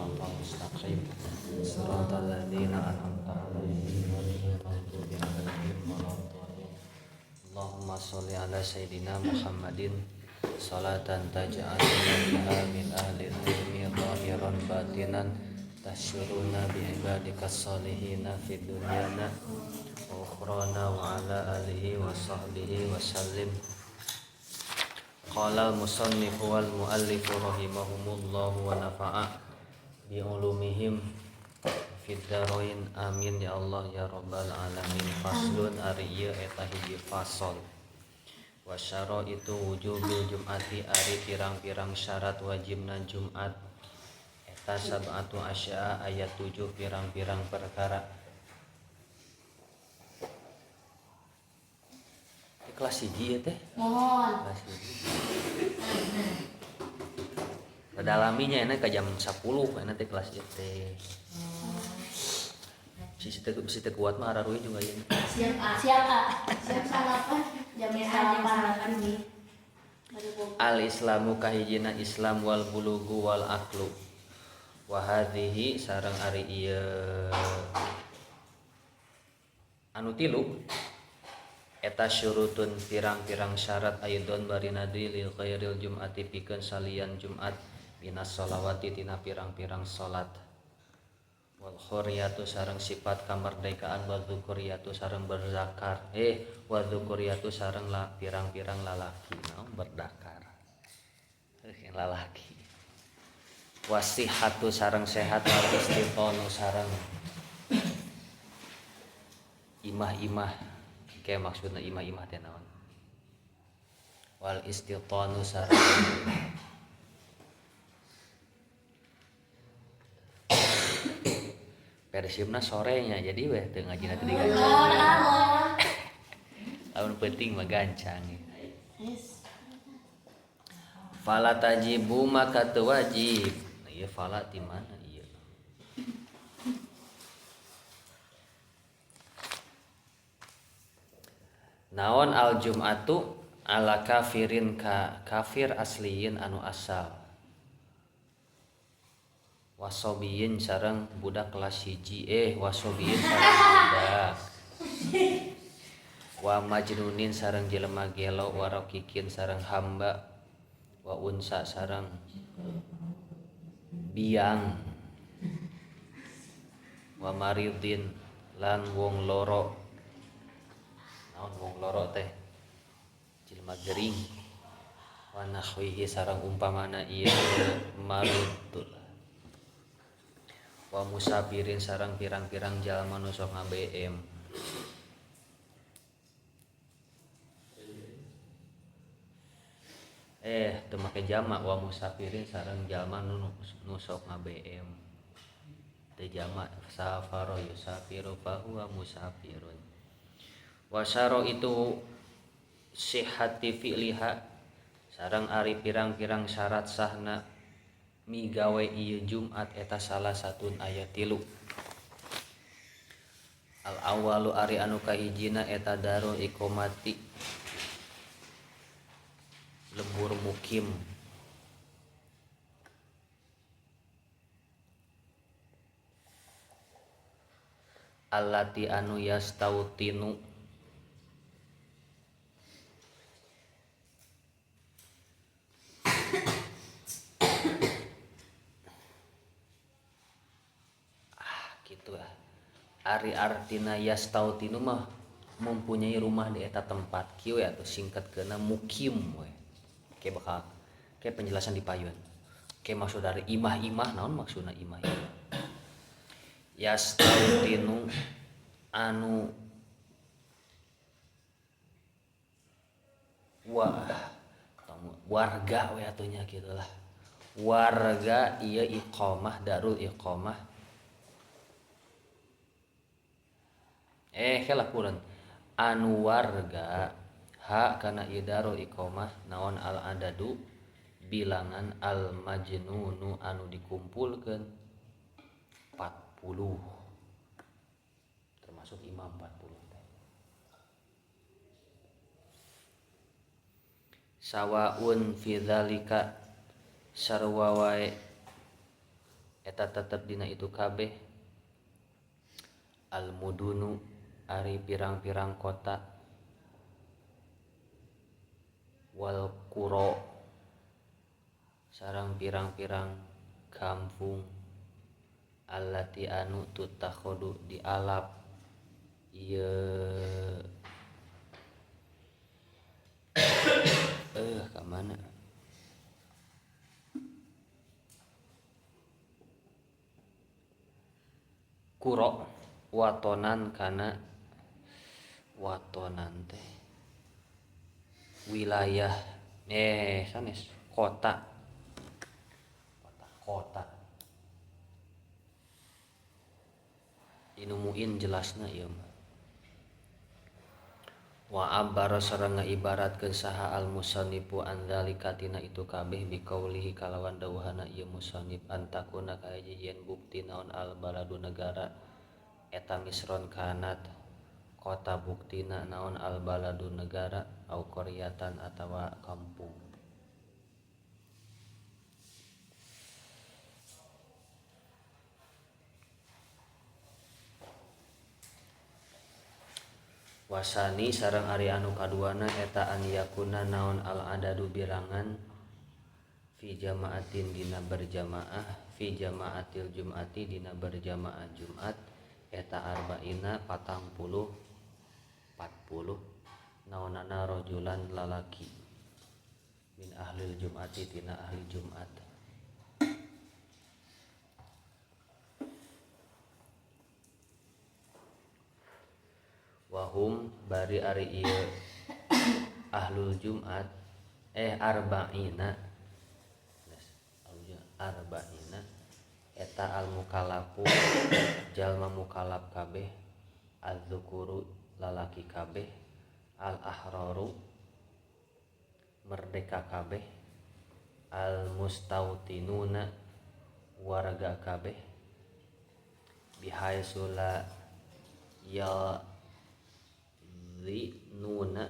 Siratal mustaqim. Siratal ladzina an'amta 'alaihim ghairil maghdubi 'alaihim waladdallin. Allahumma sholli ala sayidina Muhammadin salatan taj'aluna biha min ahli ilmi zahiran batinan tasyuruna bi ibadikas solihina fid dunyana wa ukhrana wa ala alihi wa sahbihi wa sallim. Qala al-musannif wal muallif rahimahumullahu wa nafa'a bi ulumihim fid dharain, amin ya Allah ya rabbal alamin. Faslun ari ieu eta hiji fasal. Wa syaraitu wujubil jum'ati ari pirang-pirang syarat wajibna Jumat eta sab'atu asya'a ayat 7 pirang-pirang perkara. Kelas 1 ya teh? Mohon. Kelas 1. Dalaminya enak ke jam 10 enak teh kelas ieu teh. Sisi teh bisi teh kuat mah araruy juga ieu. Siap A. Siap A. Siap salapan. Jam salapan nih. Al Islamu kahijina Islam wal bulugu wal aklu. Wa hadhihi sareng ari ieu anu tilu eta syurutun pirang-pirang syarat aidon bari nadri lil khairil jum'ati pikeun salian Jumat minas sholawati tina pirang-pirang salat wal khuriyatu sareng sifat kamerdekaan wal dzukuriyatu sareng berzakar wal dzukuriyatu sareng la pirang-pirang lalaki naon berdakar lalaki wasihatu sareng sehat wal istitonu sareng imah-imah kayak maksudna imah-imah teh naon wal istitanu sareng persibna sorenya jadi weh teu ngajina teh digancang lamun penting mah gancang. Fala tajibu maka teu wajib. Nah, ieu fala di mana ieu? Naon al jum'atu ala kafirin ka kafir asliyin anu asal wasobiyin sareng budak kelas 1 wasobiyin sareng budak wa majnunin sareng jelema gelo warokikin sareng hamba wa unsa sareng biang wa maridin lan wong loro. Naon wong loro teh jelema gering wa nahwihi sareng umpamana ieu maridul wa musafirin sareng pirang-pirang jalma nu sok nga-BM. Teu make jama wa musafirin sareng jalma nu sok nga-BM. Teu jama safara yusafiru fa huwa musafirun. Wasaro itu sihati fi'liha sareng ari pirang-pirang syarat sahna migawe ieu Jumat eta salah satun aya 3. Al awalu ari anu kahijina eta darul iqamati lembur mukim. Allati anu yastautinu ari artina yastautinu mah mempunyai rumah di eta tempat kieu ya atau singkat keuna mukim we. Kayak bakal kayak penjelasan di payun. Kayak maksud dari imah-imah naon maksudna imah-imah. Yastautinu anu wah warga we atunya gitulah. Warga ieu iqamah darul iqamah. Kelakuran anu warga ha kana ieu darul iqamah naon al adadu bilangan al majnunu anu dikumpulkeun 40 termasuk imam 40 teh. Sawaun fi dzalika sarwa wae Eta tetep dina itu kabeh al mudunu ari pirang-pirang kota wal qura sareng pirang-pirang kampung allati anu tutakhodu dialap ieu ka mana kuro watonan kana watonan teh wilayah sanes kota kota inumuin jelasna ieu mah wa abara sareng ngaibaratkeun saha al musannifu an dzalika tina itu kabeh biqaulihi kalawan dawuhana ieu musannif antakuna kahiji yen bukti naon al baladu negara eta misron kanat kota buktina naon al baladu negara au qaryatan atawa kampung. Wasani sareng ari anu kaduana eta an yakuna naon al adadu bilangan fi jamaatin dina berjamaah fi jamaatil jumati dina berjamaah Jumat eta arba'ina 40 40 naonana rajulan lalaki min ahlil jumati tina ahli Jumat. Wahum bari ari ieu ahlul Jumat arba'ina arba'ina eta al mukallafu jalma mukallaf kabeh az-zukuru lalaki kabeh al ahraru merdeka kabeh al mustautinuna warga kabeh bihaitsula ya nuna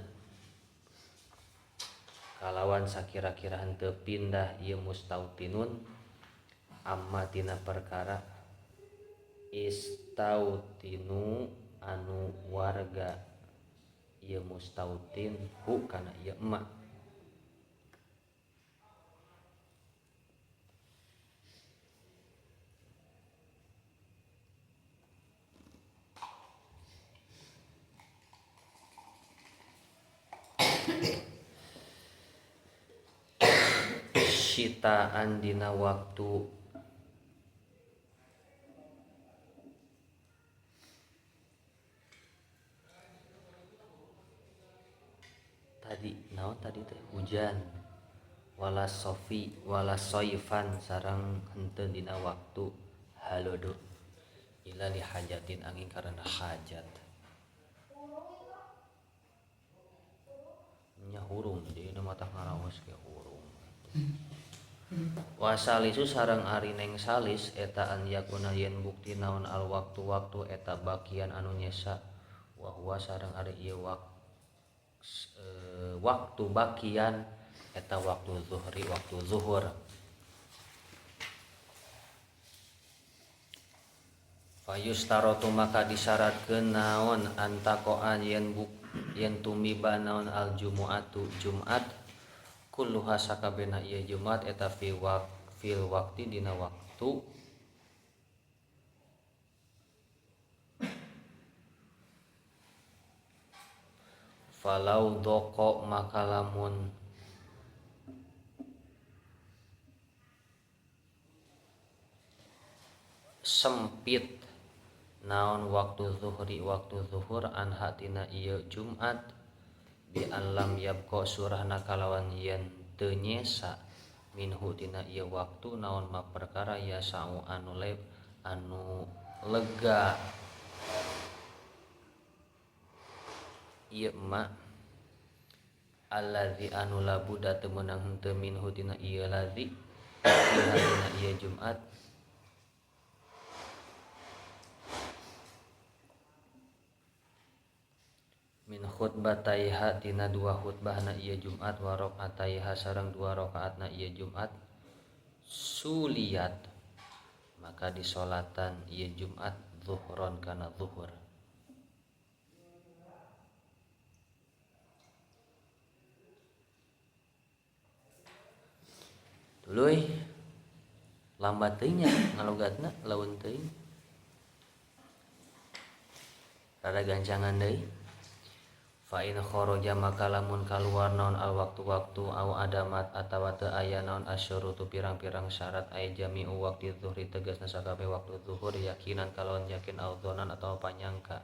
kalawan sakira-kira henteu pindah ieu mustautinun amma tina perkara istautinu anu warga ieu mustautin hu kana ieu emak. Sitaan dina waktu tadi naon tadi teh hujan wala sofi wala soifan sareng henteu dina waktu halodo ila li hajatin angin karena hajat nya hurung jadi mata ngaraos ge hurung. Wasalisu sareng ari neng salis eta an yakuna yen bukti naon al waktu-waktu eta bakian anu nyesa wa huwa sareng ari ieu waktu bakian eta waktu zuhri waktu zuhur. Fayustarotu maka disyaratkeun naon antaqoan yen yen tumiba naon al jumu'atu Jumat kulluha sakabehna ieu Jumat eta fi fil waqti dina waktu falau doko maka lamun sempit naon waktu zuhri waktu zuhur anha tina ieu Jumat bi alam yabqa surahna kalawan yen teu nyesa minhu tina ieu waktu naon ma perkara ya sa'u anu leb anu lega ieu ma allazi anu labuda teu meunang henteu minhu tina ieu lazi tina ieu Jumat min khutbataiha tina dua khutbahna ieu Jumat wa rakaataiha sareng dua rakaatna ieu Jumat suliat maka disolatan ieu Jumat zuhron kana zuhur. Tuluy lambat teuing nya ngalogatna laun teuing. Rada gancangan deui. Fa in kharaja maka lamun kaluar naon al waktu-waktu au adamat atawa teu aya naon asyurutu pirang-pirang syarat ay jami'u waqti zuhri tegasna sakabeh waktu zuhur yakinan kalawan yakin au dzonan atawa panyangka.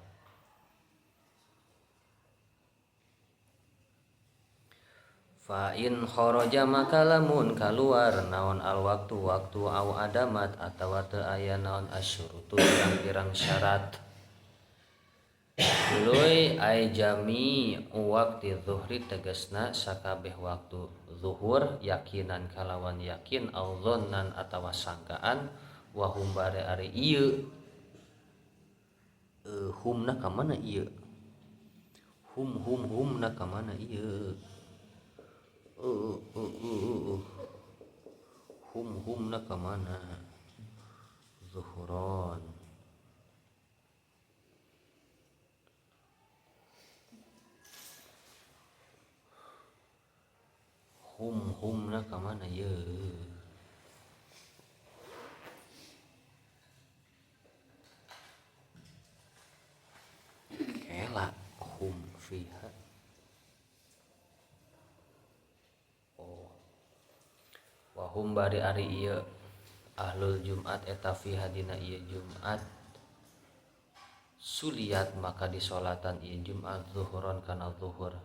Fa in kharaja maka lamun kaluar naon al waktu-waktu au adamat atawa teu aya naon asyurutu pirang-pirang syarat. Tuluy ay jami'u waqti zuhri tegasna sakabeh waktu zuhur yakinan kalawan yakin au dzannan atawa sangkaan wa hum bare ari ieu humna ka mana ieu hum hum humna ka mana ieu hum humna ka mana zuhuron hum humna ka mana ye kela hum fiha oh wa hum bari ari ieu ahlul Jumat eta fiha dina ieu Jumat suliat maka disolatan ieu Jumat zuhuron kana zuhur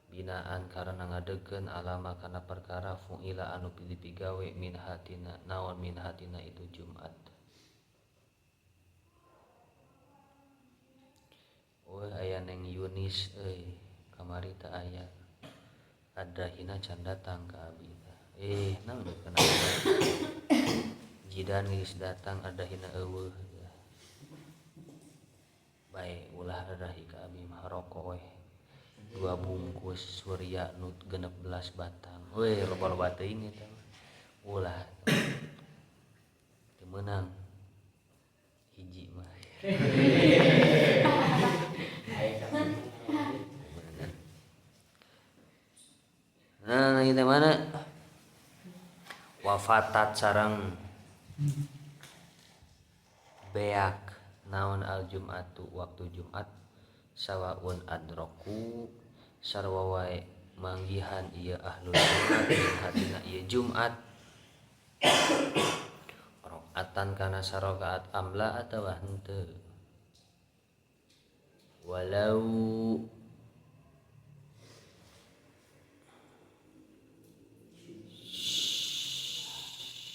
binaan karena ngadegkeun alama kana perkara fuila anu dipigawe min hatina naon min hatina itu Jumat. Oh aya neng Yunis euy kamari teh aya adrahina can datang ka abi teh. Naon kana Jidan geus datang adrahina eueuh. Bae ulah adrahi ka abi mah rokok weh. 2 bungkus surya nu 16 batang. Weh loba-loba teuing eta mah. Ulah. Teu meunang. Hiji mah. Nah, kita mana? Wafatat sareng beak naon al Jum'atu waktu Jumat sawaun adroku sarwa wae manggihan ieu ahlul Jumat hatina ieu Jumat rakaatan kana sarakaat amla atawa henteu walau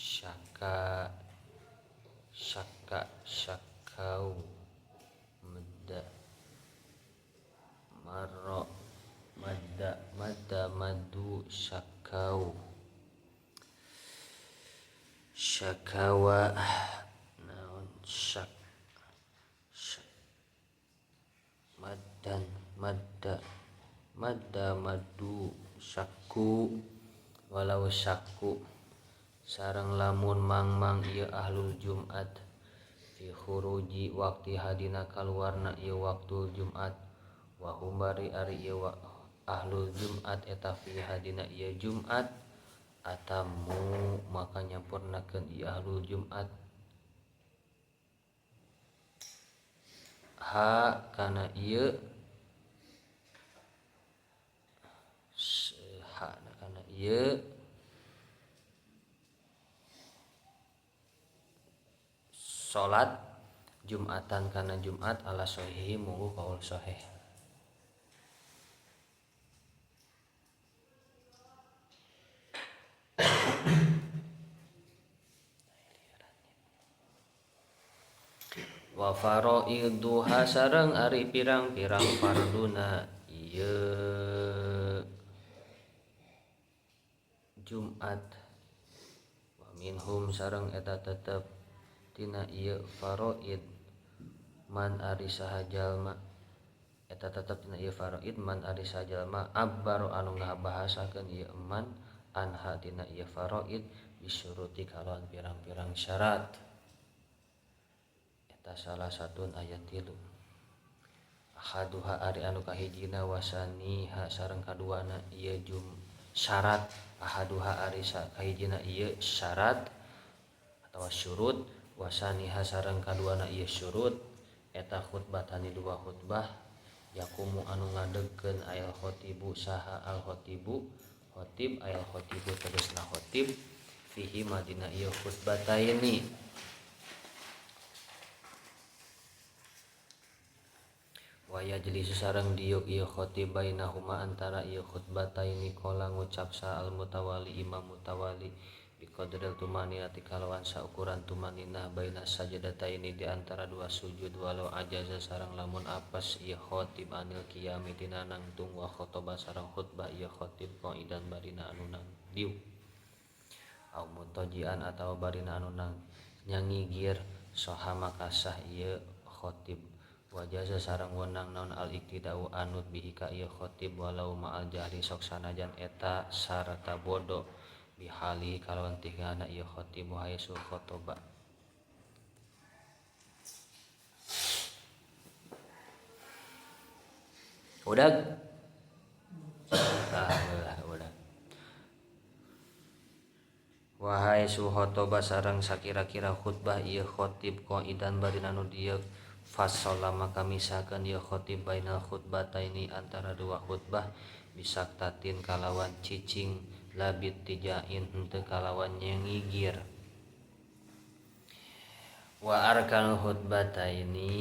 syaka syaka syakau medda marra madda madda madu syakau syakawa naon syak syak maddan madda madda madu syakku walau syakku sareng lamun mangmang ieu ahlul Jumat fi khuruji waqti hadina kaluarna ieu waktu Jumat wa hum bari ari ieu ahlul Jumat eta fi hadina ieu Jumat atamu maka nyampurnakeun ieu ahlul Jumat ha kana ieu ha kana ieu salat Jumatan kana Jumat ala sahihi munggu kaul sahih. Wa faraiduha sareng ari pirang-pirang farduna ieu Jumat wa minhum sareng eta tetep tina ieu faraid man ari saha jalma eta tetep tina ieu faraid man ari saha jalma abbaru anu ngabahasakeun ieu man anha tina ieu faraid bisyuruti kalawan pirang-pirang syarat. Eta salah satun aya 3. Ahaduha ari anu kahijina wasaniha sareng kaduana ieu syarat ahaduha ari kahijina ieu syarat atawa syurut wasaniha sareng kaduana ieu syurut eta khutbatani dua khutbah yakumu anu ngadegkeun ayal khotibu saha al khotibu khotib ayal khotibu tegasna khotib fihi madina ieu khutbataini wa yajlisu sareng diuk ieu khotib bainahuma antara ieu khutbataini qala ngucap sa al mutawali imam mutawali biqadril tumaninati kalawan saukuran tumaninah baina sajadataini di antara dua sujud walau ajaza sareng lamun apes ieu khotib anil qiyami tina nangtung wa khotoba sareng khutbah ieu khotib qaidan barina anu nang diuk au mutajian atawa barina anu nang nyangigir soha makasah ieu khotib wajaza sareng wenang naon al iktidau anut bihi ka ieu khotib walau ma'al jahli sok sanajan eta sarta bodoh bihali kalawan tingkahna ieu khotib haitsu khotoba. Udah? Alhamdulillah udah. Wahai suhotoba sareng sakira-kira khutbah ieu khotib qaidan barina nu dieu fasala maka misakeun ieu khotib bainal khutbataini antara dua khutbah bisaktatin kalawan cicing labit tijain henteu kalawan nyengigir. Wa arkanul khutbataini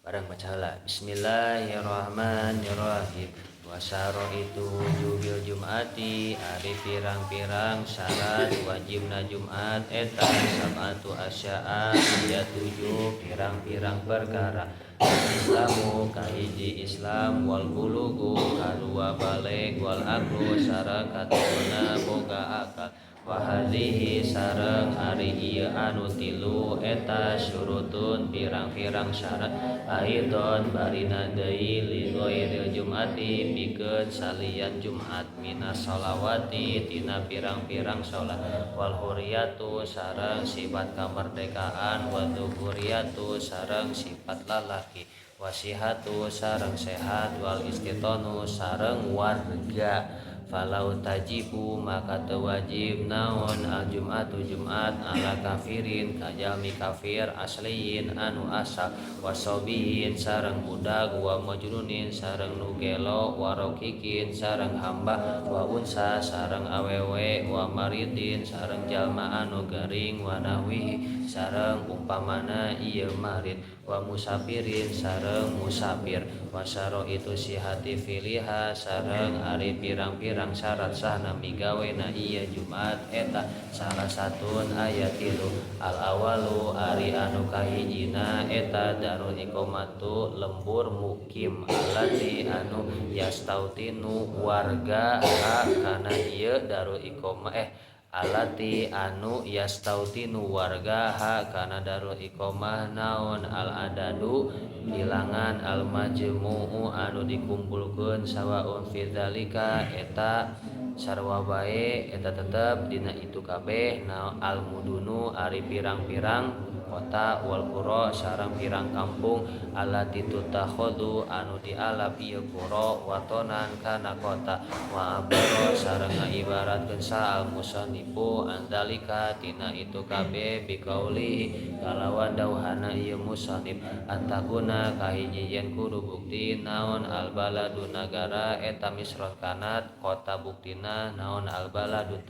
barang baca heula. Bismillahirrahmanirrahim. Wasaro itu jubil jumati ari pirang-pirang syarat wajibna Jumat eta sabatu asya'a aya 7 pirang-pirang perkara. Islamu kahiji Islam wal bulugu kadua balig wal aqlu sareng katuna boga akal wa hadhihi sareng ari ieu anu tilu eta syurutun pirang-pirang syarat aidon barina deui li ghairil jumati pikeun salian Jumat minas sholawati tina pirang-pirang salat wal huriyatu sareng sifat kamerdekaan wa dzuriyatu sareng sifat lalaki wasihatu sareng sehat wal istitonu sareng warga. Falau tajibu maka tewajib naon al jum'atu Jumat ala kafirin kajalmi kafir asliin anu asal wasobiin sareng budak wa majnunin sareng nu gelo warokikin sareng hamba wa unsa sareng awewe wa maridin sareng jalma anu gering wa nahwihi sareng umpamana ieu marid wa musafirin sareng musafir wasaro itu sihati filiha sareng ari pirang-pirang syarat sahna migawena ieu Jumat eta salah satun aya 3 al awalu ari anu kahijina eta darul iqamatu lembur mukim allati anu yastautinu warga ha kana ieu darul iqamah alati anu yastautinu warga ha kana darul iqamah naon al adadu bilangan al majmu'u anu dikumpulkeun sawaun fi dzalika eta sarua bae eta tetep dina itu kabeh naon al mudunu ari pirang-pirang kota wal qura sareng pirang kampung allati tutakhadhu anu dialap ieu qura watonan kana kota wa abaro sareng ngaibaratkeun sa al musannifu andalika tina itu kabeh bikauli kalawan dawuhana ieu musannif antakuna kahiji yen kudu bukti naon al baladu nagara eta misron kanat kota buktina naon al baladu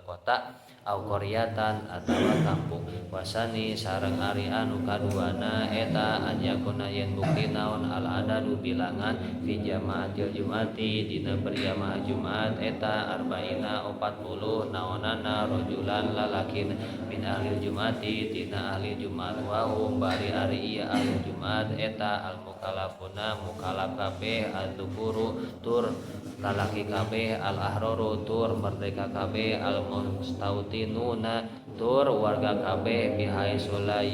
kota au qaryatan atawa kampung wasani sareng ari anu kaduana eta anyakuna yen bukti naon al adadu bilangan fi jamaatil jumati dina berjamaah Jumat eta arba'ina 40 naonana rajulan lalakin min ahli jumati tina ahli Jumat wa hum bari ari ieu ahli Jumat eta al mukallafuna mukallaf kabeh al-dzukuru tur lalaki kabeh al ahraru tur merdeka kabeh al mustautinuna tur warga kabeh bihaitsu la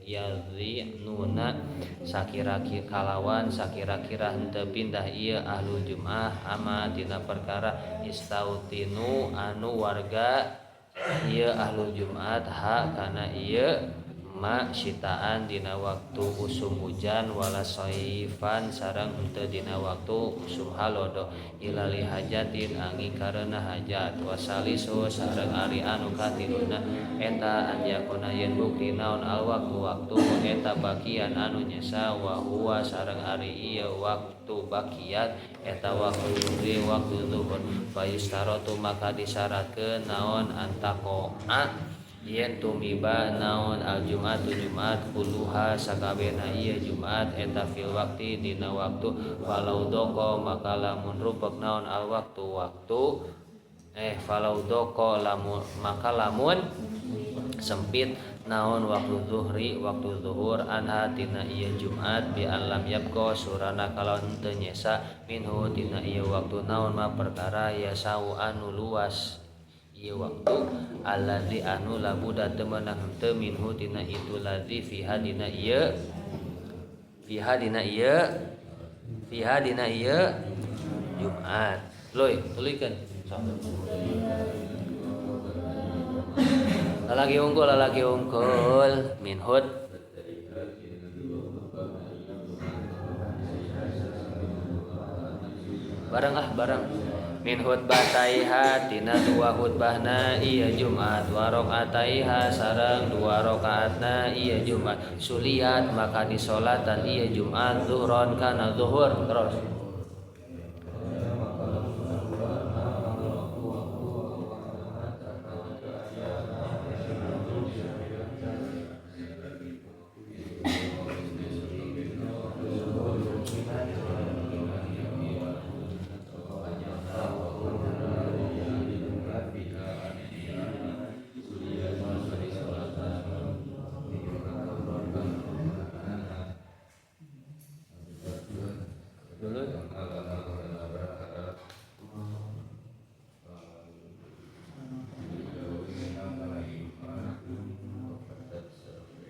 yadzinuna sakira-kira kalawan sakira-kira henteu pindah ieu ahlul Jum'ah ama tina perkara istautinu anu warga ieu ahlul Jumat ha kana ieu ma sitaan dina waktu usum hujan wala saifan sareng henteu dina waktu usum halodo ila li hajatin angin karena hajat wasalisu sareng ari anu katiluna eta an yakuna yen bukti naon al waktu waktu eta bagian anu nyesa wa huwa sareng ari ieu waktu bakiat eta waktu zuhri waktu zuhur fayustaratu maka disyaratkeun naon antaqoa yen tumiba naon al jum'atu jumat kulluha sakabehna ieu jumat eta fil waqti dina waktu falau doko maka lamun rupek naon al waktu waktu falau doko lamun maka lamun sempit naon waktu zuhri waktu zuhur anha tina ieu jumat bi an lam yabqa surana kalawan teu nyesa minhu tina ieu waktu naon ma perkara yasau anu luas ieu waktu allazi anu labuda teu meunang henteu minhu tina itu ladzi fiha dina ieu fiha dina ieu fiha dina ieu Jumat. Loy, tulikeun. Lalaki unggul minhud bareng ah bareng min khutbataiha tina dua khutbahna ieu Jumat wa rakaataiha sareng dua rakaatna ieu Jumat suliat maka disolatan ieu Jumat zuhron kana zuhur terus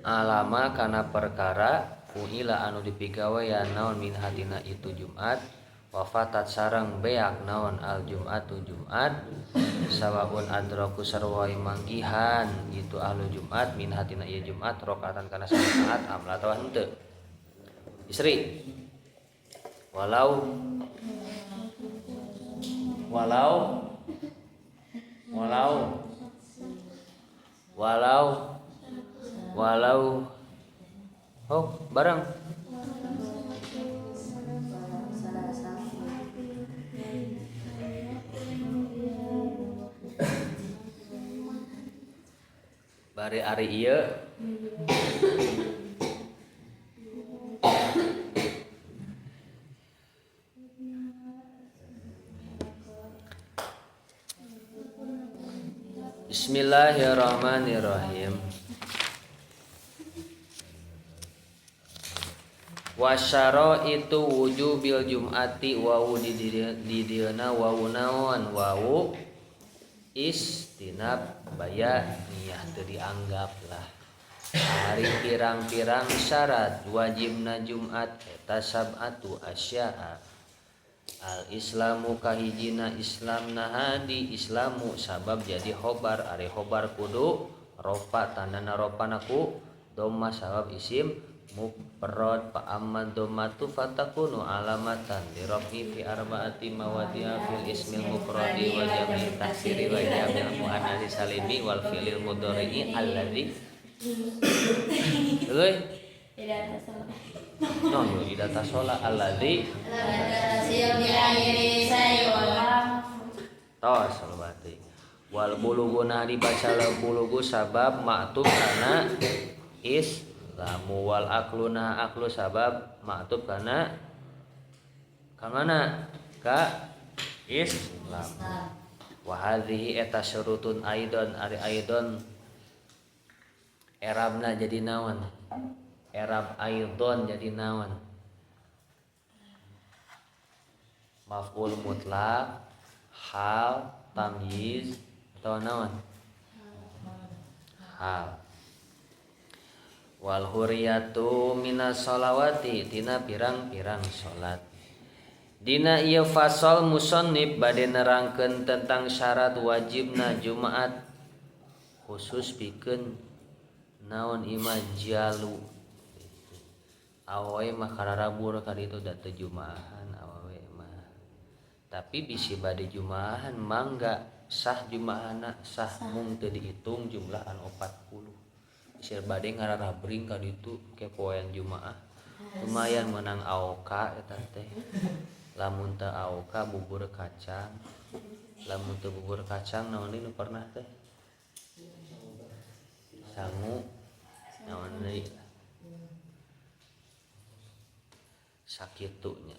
alama kana perkara fuila anu dipigawean naon min hatina itu Jumat wafatat sareng beak naon al Jumatu Jumat sawaun adraku sarwai manggihan itu ahlu Jumat min hatina ieu Jumat rakaatan kana sarakaat amla atawa henteu istri walau walau walau walau walau oh bareng bari ari ieu Bismillahirrahmanirrahim. Wasyara itu wujubil jum'ati wawu di dieuna wawu naon wawu istinab bayaniyah teu dianggap lah ari pirang-pirang syarat wajibna Jumat eta sab'atu asya'a al islamu kahijina islam nahadi islamu sabab jadi khobar ari khobar kudu rofa tandana rofana ku dhamma sabab isim mufrad fa amma dhammatu fatakunu alamatan li rafi fi arba'ati mawadi'a fil ismil mufradi wa jami' taksiri wa jami' muannats salimi wal fi'lil mudhari'i alladzi leuy no yo ida tasola alladzi tos salawati wal buluguna dibaca bulugu sabab maktub kana is lamu wal akluna aklu sabab maktub kana kamana ka islam wa hadhihi eta syurutun aidon ari aidon erabna jadi naon erab aidon jadi naon maf'ul mutlak hal tamyiz atau naon hal. Wal huriyatu minas sholawati tina pirang-pirang salat. Dina ieu fasal musannif bade nerangkeun tentang syarat wajibna Jumat khusus pikeun naon imah jalu. Awewe mah kararabur ka ditu da teu jumaahan awewe mah. Tapi bisi bade jumaahan mangga sah jumaahna sah mung teu dihitung jumlah anu 40. Bisi bade ngararabring ka ditu ke poean Jumaah. Lumayan menang AOK eta teh. Lamun teu AOK bubur kacang. Lamun teu bubur kacang naon deui nu pernah teh? Sangu naon deui? Sakitunya.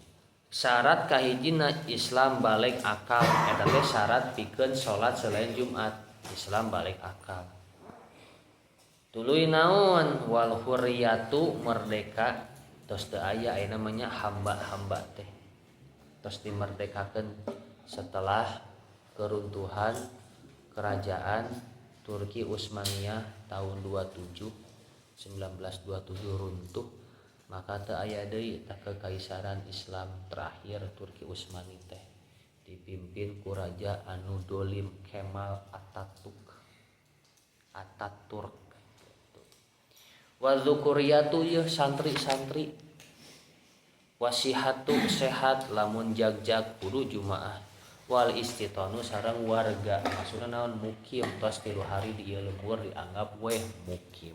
Syarat kahijina Islam balik akal eta teh syarat pikeun salat selain Jumat. Islam balik akal. Tuluy naon wal hurriyatu merdeka tos teu aya aya namanya hamba-hamba teh. Tos dimerdekakeun setelah keruntuhan kerajaan Turki Utsmaniyah tahun 27 1927 runtuh. Maka teu aya deui tah kekaisaran Islam terakhir Turki Utsmani teh dipimpin ku raja anu dolim Kemal Atatürk. Atatürk. Wa dzukuriyatu yeuh santri-santri. Wasihatu sehat lamun jag-jag kudu jumaah. Wal istitanu sareng warga maksudna naon mukim tos 3 hari di ieu lembur dianggap weh mukim.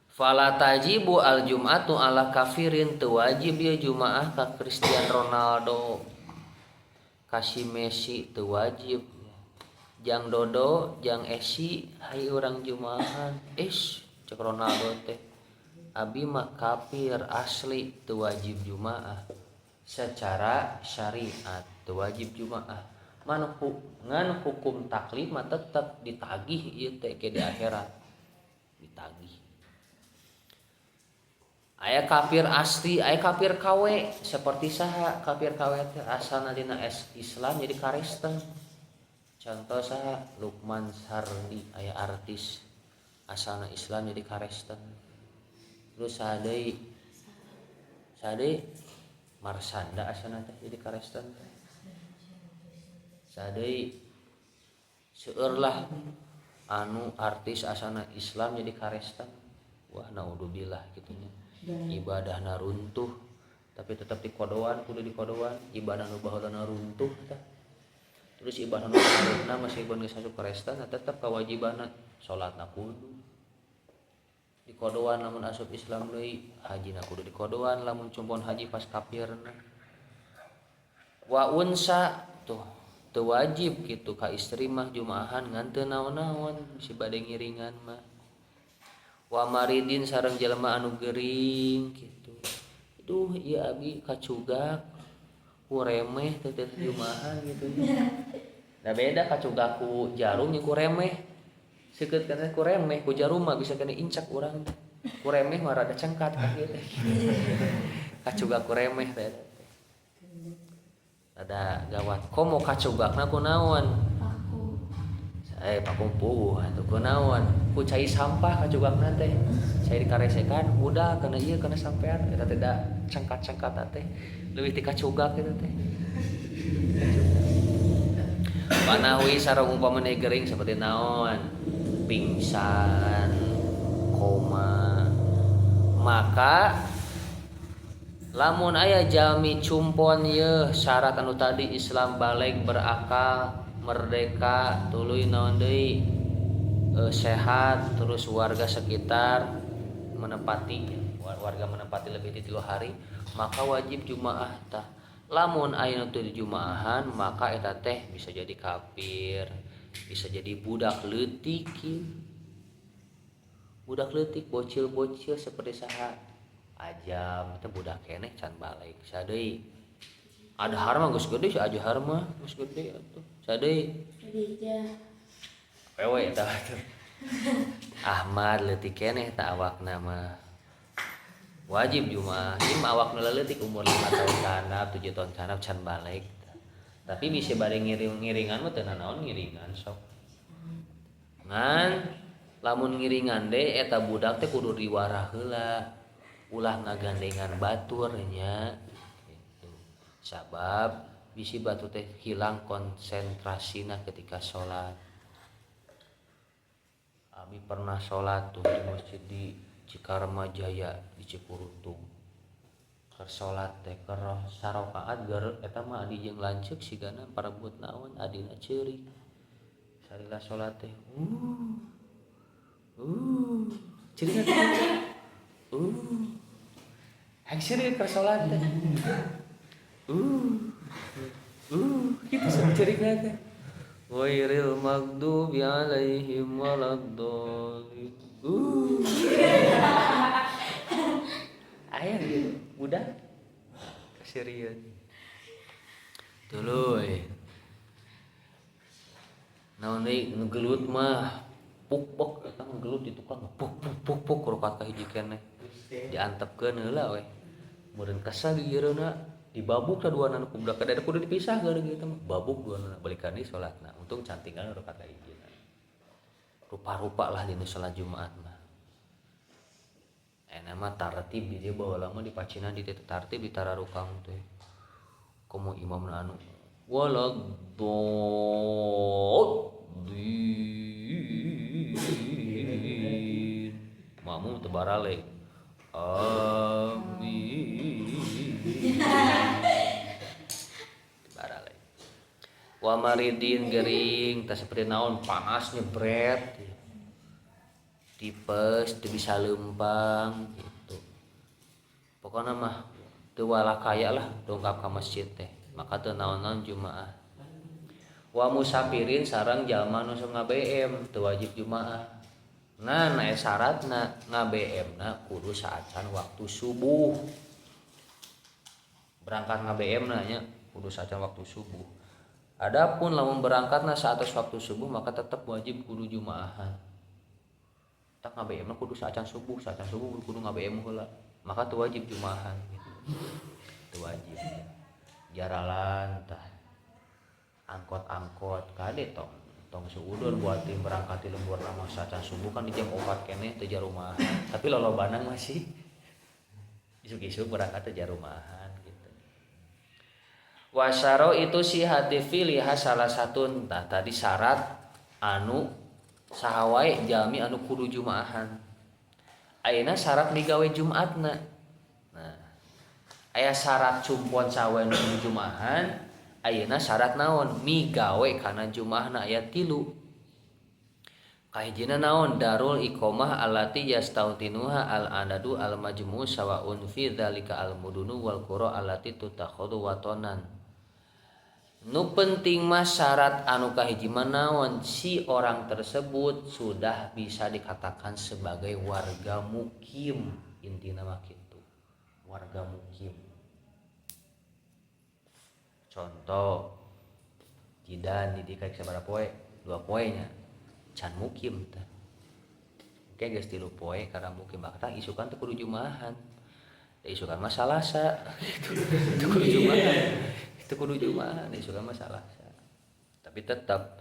Fala tajibu al jum'atu ala kafirin teu wajib ieu jumaah ka Cristiano Ronaldo ka si Messi teu wajib. Jang Dodo jang Esi hayu urang jumaahan is cek Ronaldo teh abi mah kafir asli teu wajib jumaah secara syariat teu wajib jumaah ngan hukum taklif mah tetep ditagih ieu teh ke di akhirat ditagih. Aya kafir asli, aya kafir KW seperti saha kafir KW teh asalna dina Islam jadi Kristen. Contoh saha Lukman Sardi aya artis asalna Islam jadi Kristen. Terus saha deui? Saha deui? Marsanda asalna teh jadi Kristen teh. Saha deui? Seueur lah anu artis asalna Islam jadi Kristen. Wah naudzubillah kitu nya. Ibadahna runtuh tapi tetap dikodoan kudu dikodoan ibadah nu baheulana runtuh tah. Terus ibadah nu baheulana meskipun geus asup Kristen tetap kewajibanna salatna kudu dikodoan lamun asup Islam deui hajina kudu dikodoan lamun cumpon haji pas kafirna. Wa unsa tuh teu wajib kitu ka istri mah jumaahan ngan teu naon-naon bisi bade ngiringan mah. Wa maridin sareng jelema anu gering kitu. Duh ieu abi kacugak ku remeh teh teh jumaahan kitu. Da beda kacugak ku jarum jeung ku remeh. Seukeut kana ku remeh ku jarum mah bisa kena incak urang teh. Ku remeh mah rada cengkat ka kieu teh. Kacugak ku remeh teh. Rada gawat. Komo kacugakna ku naon? Paku puguh atuh ku naon? Ku cai sampah kacugakna teh. Cai dikaresekan udah kana ieu kana sampean eta teh da cengkat-cengkat teh. Leuwih ti kacugak eta teh. Panawi sareng umpamana gering seperti naon? Pingsan, koma. Maka lamun aya jalmi cumpon yeuh syarat anu tadi Islam baleg berakal merdeka tuluy naon deui sehat terus warga sekitar menepati warga menepati lebih di 3 hari maka wajib jumaah tah. Lamun aya nu teu dijumaahan maka eta teh bisa jadi kafir, bisa jadi budak leutik. Budak leutik bocil-bocil seperti saha Ajam itu budak keneh can balik sadeui. Adhar mah geus gede si Azhar mah geus gede atuh. Sadeui. Khadijah. Wewe eta atuh. Ahmad leutik keneh ta awakna mah. Wajib jumaah. Ieu mah awakna leutik umur 5 tahun kanap, 7 tahun kanap can balik. Tapi bisa bade ngiring-ngiringan mah teu nanaon ngiringan sok. Ngan Lamun ngiringan deui eta budak teh kudu diwarah heula. Ulah ngagandengan batur nya gitu. Sabab bisi batu teh hilang konsentrasina ketika sholat. Abi pernah sholat tuh di masjid di Cikarma Jaya di Cikuruntung. Keur sholat teh keur sarokaat ger eta mah adi jeung lanceuk sigana parebut naon adina ceurik. Salila sholat teh ceurik teh. Hayang ceurik keur sholat teh. Kitu ceurikna teh. Ghairil maghdubi alaihim waladdallin. Aya gitu, budak keserian. Tuluy. Naon deui nu gelut mah puk pok eta mah gelut di tukang puk puk puk puk rakaat kahiji keneh. Diantepkeun heula we. Meureun kesel gigireunna dibabuk saduana ku budak kada kudu dipisah gara gitu mah. Babuk duana balikan deui salatna. Untung can tinggal rakaat kahiji. Rupa-rupa lah dina salat Jumat mah. Enak mah tartib di dieu baheula mah dipacinan di teh tartib di tararukang teh. Komo imamna anu waladdallin. Makmum teu barale. Amin. Barale. Wa maridin gering tah seperti naon panas nyebret. Tipes teu bisa leumpang gitu. Pokona mah teu walakaya lah dongkap ka masjid teh. Maka teu naon-naon jumaah. Wa musafirin sareng jalma nu nga-BM teu wajib jumaah. Ngan aya syaratna nga-BM na kudu saacan waktu subuh. Berangkat nga-BM na nya kudu saacan waktu subuh. Adapun lamun berangkatna saatos waktu subuh maka tetep wajib kudu jumaahan. Tak nga-BM na kudu saacan subuh, saacan subuh kudu nga-BM heula. Maka teu wajib jumaahan gitu. Teu wajib. Jaralan tah angkot-angkot kade tong tong suudon buat tim berangkat di lembur mah saacan subuh kan di jam 4 keneh teu jarumahan. Tapi lolobana masih isuk-isuk berangkat teu jarumahan gitu. Wasaro itu si hati filiha salah satu tah tadi syarat anu saha wae jalmi anu kudu jumaahan. Ayeuna syarat migawe Jumatna. Nah, aya syarat cumpon saha wae nu kudu jumaahan, ayeuna syarat naon migawe kana jumaahna aya 3. Kahijina naon darul iqamah allati yastautinuha al adadu al majmu sawaun fi dzalika al mudunu wal qura allati tutakhadhu watonan. Nu penting mah syarat anu kahiji mah naon si orang tersebut sudah bisa dikatakan sebagai warga mukim, intina mah kitu. Warga mukim. Contoh Jidan di dikaik sabaraha poe? 2 poe nya. Can mukim teh. Oke geus 3 poe karena mukim bakal isukan teh kudu jumaahan. Da isukan mah Salasa gitu. Teu kudu jumaahan. Teu kudu jumaahan, isukan mah Salasa. Tapi tetap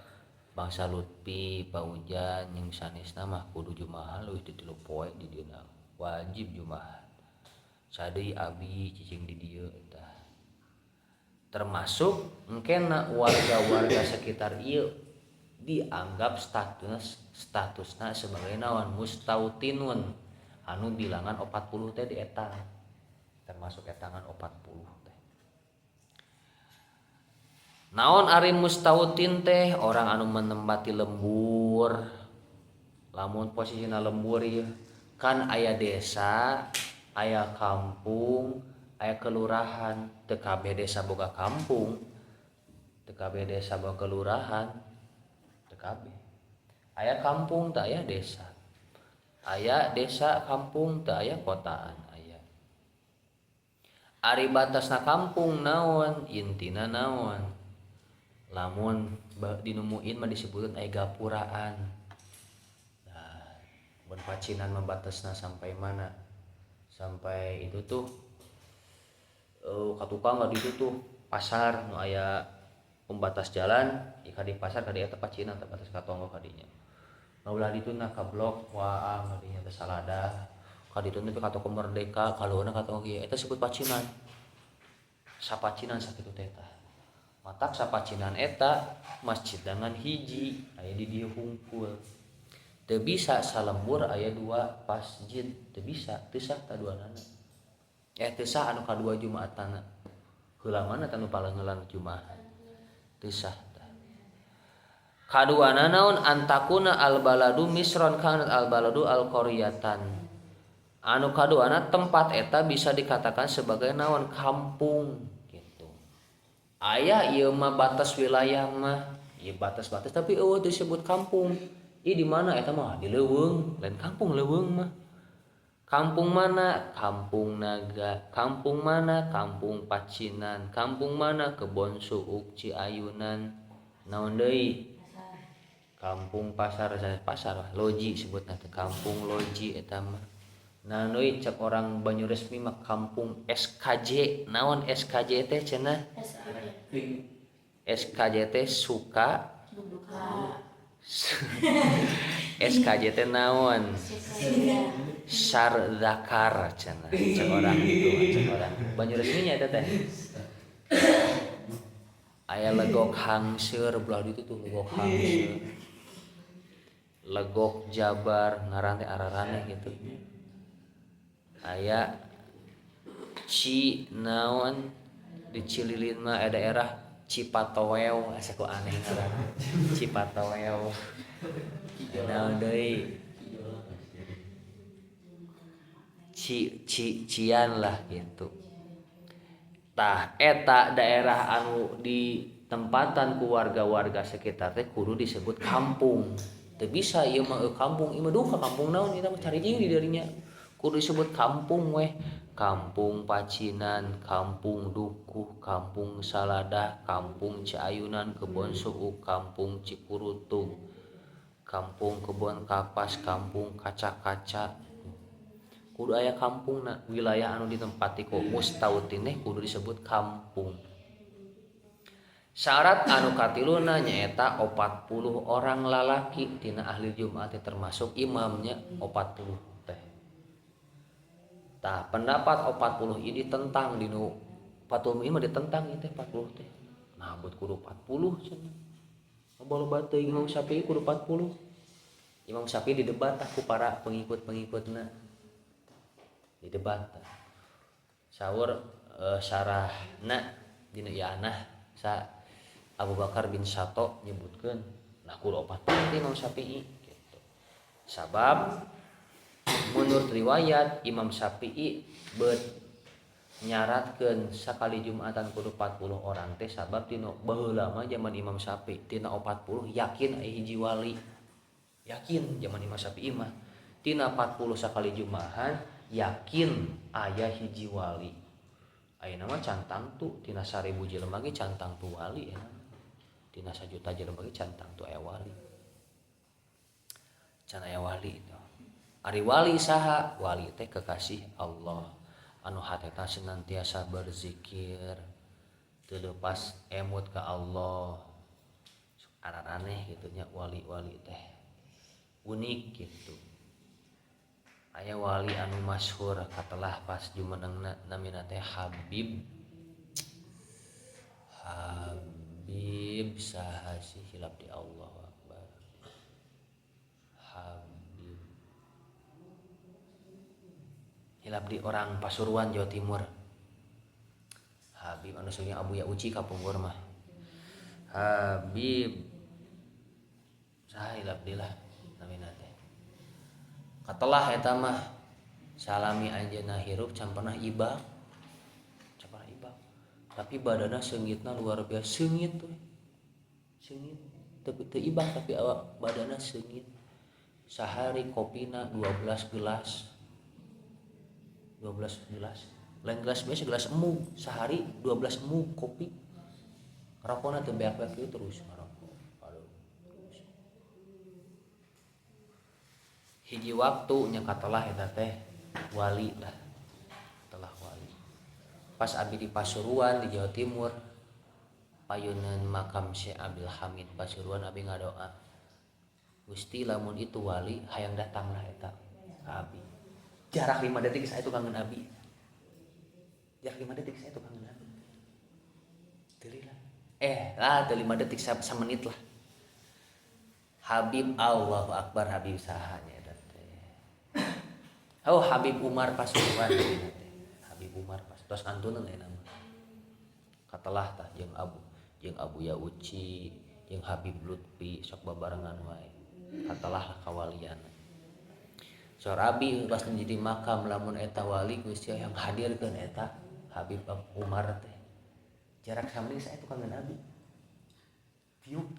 bangsa Lutfi, Paujan jeung sanesna mah kudu jumaahan leuwih ti 3 poe di dieuna. Wajib jumaahan. Sadeui abi cicing di dieu tah. Termasuk engkena warga-warga sekitar ieu dianggap statusna sebagai naon mustautinun anu bilangan 40 teh di etang. Termasuk etangan 40 teh. Naon ari mustautin teh orang anu menempati lembur. Lamun posisina lembur ieu kan aya desa, aya kampung, aya kelurahan. Teu kabeh desa boga kampung, teu kabeh desa boga kelurahan, teu kabeh. Aya kampung teu aya desa. Aya desa kampung teu aya kotaan aya. Ari batasna kampung naon, intina naon. Lamun dinumuin mah disebutkeun aya gapuraan. Nah, mun pacinan mah batasna sampai mana? Sampai itu tuh ka tukang di itu tuh pasar nu aya pembatas jalan, ka di pasar ka di eta pacinan teh batas ka tonggo kadinya. Ulah dituna ka blok wah ngadinya teh Salada ka ditu nepi ka toko Merdeka kaluhurna ka toko kieu eta disebut pacinan. Sapacinan sakitu teh tah. Matak sapacinan eta masjid dengan hiji aya di dieu hungkul. Teu bisa salembur aya dua masjid, teu bisa, teu sah ta duanana. Teu sah anu kadua Jumatana. Heula mana tah nu palengeulan Jumahan. Teu sah tah. Kaduana naon antakuna al baladu misron kanat al baladu al qaryatan. Anu kaduana tempat eta bisa dikatakan sebagai naon kampung gitu. Aya ieu mah batas wilayah mah, ieu batas-batas tapi eueuh disebut kampung. Ih di mana eta mah di leuweung, lain kampung leuweung mah. Kampung mana? Kampung Naga. Kampung mana? Kampung Pacinan. Kampung mana? Kebon Suuk Ciayunan. Naon deui? Kampung pasar, pasar loji sebutna teh kampung loji eta mah. Naon deui cek orang Banyuresmi mah kampung SKJ. Naon SKJ teh cenah? SKJ teh suka duka. SKJ teh naon? Sardakar cenah cek orang itu, cek orang Banyuresminya eta teh. Aya legok hangseur belah ditu tuh legok hangseur. Legok Jabar ngaran teh araraneh gitu. Aya Ci naon di Cililin mah aya daerah Cipatowew asa ku aneh ngaran Cipatowew. Naon deui? Ci ci cian lah gitu. Tah eta daerah anu di tempatan ku warga-warga sekitar teh kudu disebut kampung. Teu bisa ieu mah kampung, ieu mah duka kampung naon ieu mah cari jeung di dirinya. Kudu disebut kampung weh. Kampung Pacinan, Kampung Dukuh, Kampung Saladah, Kampung Ciayunan, Kebon Suuk, Kampung Cikurutug, Kampung Kebon Kapas, Kampung Kaca-Kaca. Kudu aya kampungna, wilayah anu ditempati ku mustautin teh kudu disebut kampung. Syarat anu katiluna nyaeta 40 orang lalaki tina ahli Jumat termasuk imamnya 40 teh. Tah pendapat 40 ini tentang dinu 40 ini mah ditentang ieu teh 40 teh. Nah buat kudu 40 cenah. Loba-loba teuing Imam Syafi'i kudu 40. Imam Syafi'i didebat tah ku para pengikut-pengikutna. Didebat tah. Saur sarahna dina Ianah sa Abu Bakar bin Sato nyebutkeun nah kudu 40 Imam Syafi'i gitu. Sabab menurut riwayat Imam Syafi'i bet nyaratkeun sakali Jumatan kudu 40 orang teh sabab tina baheula mah zaman Imam Syafi'i tina 40 yakin aya hiji wali. Yakin zaman Imam Syafi'i mah tina 40 sakali Jumahan yakin aya hiji wali. Ayeuna mah can tangtu tina 1000 jelema ge can tangtu wali ya. Tina 1 juta jelema ge can tangtu aya wali. Can aya wali itu. Ari wali saha? Wali teh kekasih Allah anu hateta senantiasa berzikir, teu lepas emut ka Allah. Araraneh gitu nya wali-wali teh. Unik gitu. Aya wali anu masyhur katelah pas jumenengna namina teh Habib. Habib saha sih hilap di Allahu Akbar. Habib hilap di orang Pasuruan Jawa Timur. Habib anu seunya Abu Yauci kapungkur mah. Habib saha hilap di lah namina teh. Katelah eta mah salami anjeunna hirup can pernah ibak. Can pernah ibak. Tapi badanna seungitna luar biasa seungit we. Seungit teu ibak tapi awak badanna seungit. Sahari kopina 12 gelas. 12 gelas. Lain gelas biasa gelas emug, sehari 12 emug kopi. Ngerokona teu beak-beak kieu terus ngerokok. Aduh, terus. Hiji waktu nya katelah eta teh wali lah. Telah wali. Pas abi di Pasuruan di Jawa Timur, payunan makam Syekh Abdul Hamid Pasuruan abi ngadoa. Gusti, lamun itu wali hayang datanglah eta ka abi. Jarak 5 detik saya itu kangen abi. Jarak 5 detik saya itu kangen abi. Teu lah. Lah teu 5 detik, menit lah. Habib, Allahu Akbar, Habib saha nya eta teh? Oh, Habib Umar Pasuruan teh. Habib Umar pas tos antunan aya nama. Katelah tah jeung Abu Yauci, jeung Habib Lutfi, sok babarengan wae. Katelah kawalian. Saur abi pas jadi makam, lamun eta wali, Gusti yang hadirkeun eta Habib Umar teh. Jarak samenit saya tuh kangen abi. Tiup.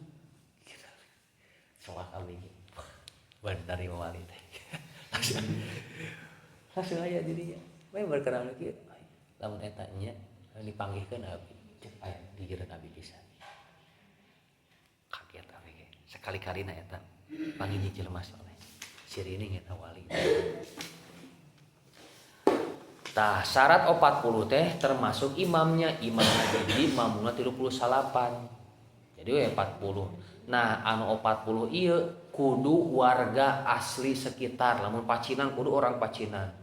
Soak abi. Bener ieu wali teh. Langsung langsung aja dirinya. We berkenan kieu. Lamun eta nya dipanggihkeun abi. Cek aya gigireun abi pisan. Kaget abi ge. Sekali-kalina eta panggih jelema soleh. Sirining eta wali. Tah, syarat 40 teh termasuk imamnya, imamnya jadi mamuna 38. Jadi we 40. Nah, anu 40 ieu kudu warga asli sekitar. Lamun Pacinan kudu orang Pacinan.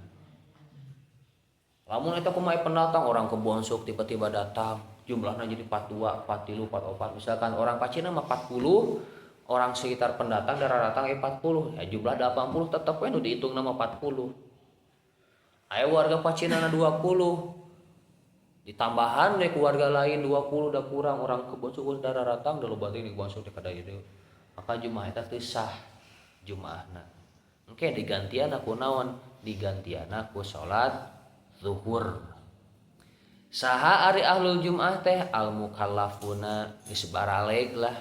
Lamun eta kumaha pendatang, orang Kebonsuk tiba-tiba datang, jumlahnya jadi 42, 43, 44. Misalkan orang Pacinan mah 40, orang sekitar pendatang darah datang 40, ya jumlah 80, tetep we nu dihitung nama 40. Aya warga Pacinan 20, ditambahan deh keluarga lain 20, udah kurang orang Kebon darah datang, udah loba teh di Kebon Suk kada itu, maka jumaah eta teu sah jumaahna. Engke digantian aku naon? Digantian aku salat zuhur. Saha ari ahlul jumaah teh? Al mukallafuna, geus baraleg lah,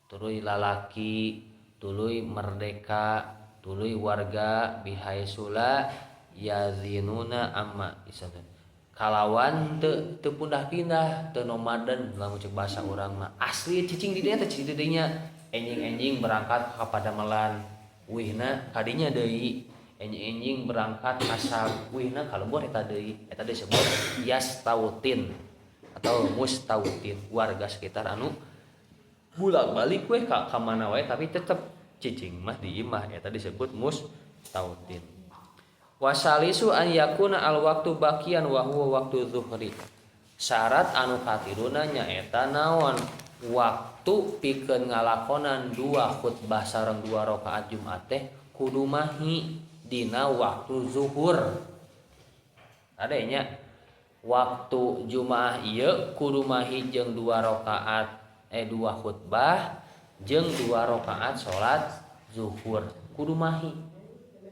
tuluy lalaki, tuluy merdeka, tuluy warga bihaitsula yazinuna amma isatun kalawan teu teu pindah-pindah, teu nomaden. Lamun cek bahasa urang mah asli cicing di dinya teh, cicing di dinya, enjing-enjing berangkat ka padamelan, uihna kadinya deui, enjing-enjing berangkat kasab, uihna kalebur eta deui, eta disebut yastautin atau mustautin, warga sekitar anu bulak-balik we ka mana wae tapi tetep cicing mah di imah, eta disebut mustautin. Wasalisu an yakuna al waktu bakian wa huwa waktu zuhri. Syarat anu katiluna nyaeta naon? Waktu pikeun ngalakonan dua khutbah sareng dua rakaat Jumat teh kudu mahi dina waktu zuhur. Adanya waktu Jumaah ieu kudu mahi jeung dua rakaat, dua khutbah jeung dua rakaat salat zuhur kudu mahi.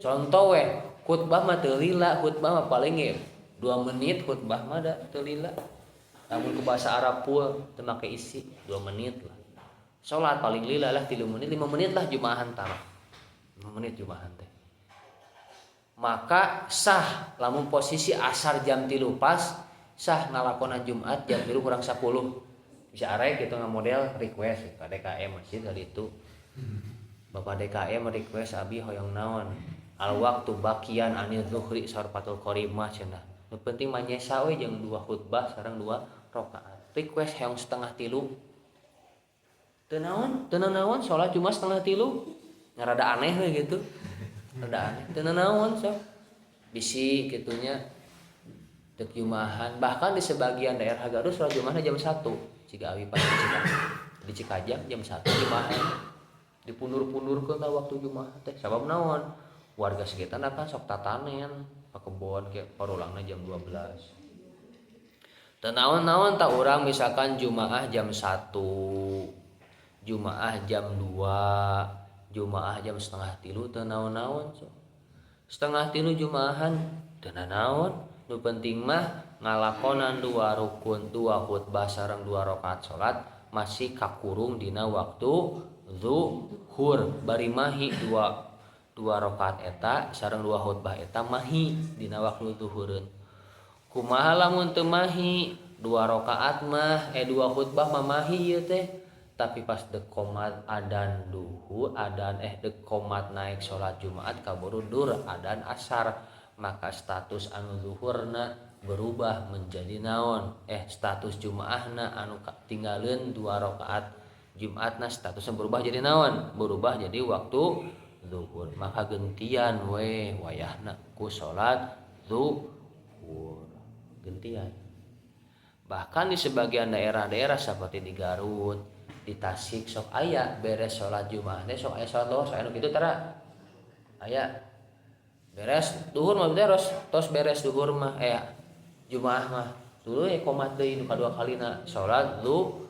Contoh we, khutbah mah teu lila, khutbah mah paling ge 2 menit, khutbah mah da teu lila. Lamun ku bahasa Arab pul teu make isi 2 menit lah. Salat paling lila lah 3 menit, 5 menit lah jumaahan tara. 5 menit jumaahan teh. Maka sah lamun posisi asar jam 3 pas, sah ngalakonan Jumat jam 3 kurang 10. Bisa arek gitu model request ke DKM masjid kali itu. Bapak DKM request, abi hoyong naon? Al waktu bakian anil zuhri, saur Fathul Qorib mah cenah. Nu penting mah nyesa we jeung dua khutbah sareng dua rakaat. Request hoyong setengah tilu. Teu naon? Teu naon salat cuma setengah tilu. Rada aneh we gitu. Rada aneh. Teu naon sok. Bisi kitunya dek jumahan, bahkan di sebagian daerah Garut salat jumahan jam 1. Jika abi pas di Cikajang jam 1 jumahan. Dipundur-pundurkeun ka waktu jumahan teh. Sabab naon? Warga sekitar kan sok tatanen ka kebon ke parulangna jam 12. Teu naon-naon tak urang misalkan jumaah jam 1, jumaah jam 2, jumaah jam setengah tilu, teu naon-naon sok. Setengah tilu jumaahan teu naon. Nu penting mah ngalakonan dua rukun, dua khutbah sareng dua rakaat salat masih kakurung dina waktu zuhur, bari mahi dua dua rakaat eta sareng dua khutbah eta mahi dina waktu zuhureun. Kumaha lamun teu mahi dua rakaat mah, dua khutbah mah mahi ieu teh, tapi pas dek komat adan duhu adan, dek komat naik salat Jumat kaburu dur adan asar, maka status anu zuhurna berubah menjadi naon? Status jumaahna anu tinggalin dua rakaat. Jumatna statusnya berubah jadi naon? Berubah jadi waktu zuhur. Maka gentian we wayahna ku salat zuhur. Gentian. Bahkan di sebagian daerah-daerah seperti di Garut, di Tasik sok aya beres salat Jumat teh sok aya salat zuhur, sok aya nu kitu tara. Aya beres zuhur mah terus tos beres zuhur mah Jumat mah dulu ya komat deui nu kadua kalina salat zuhur.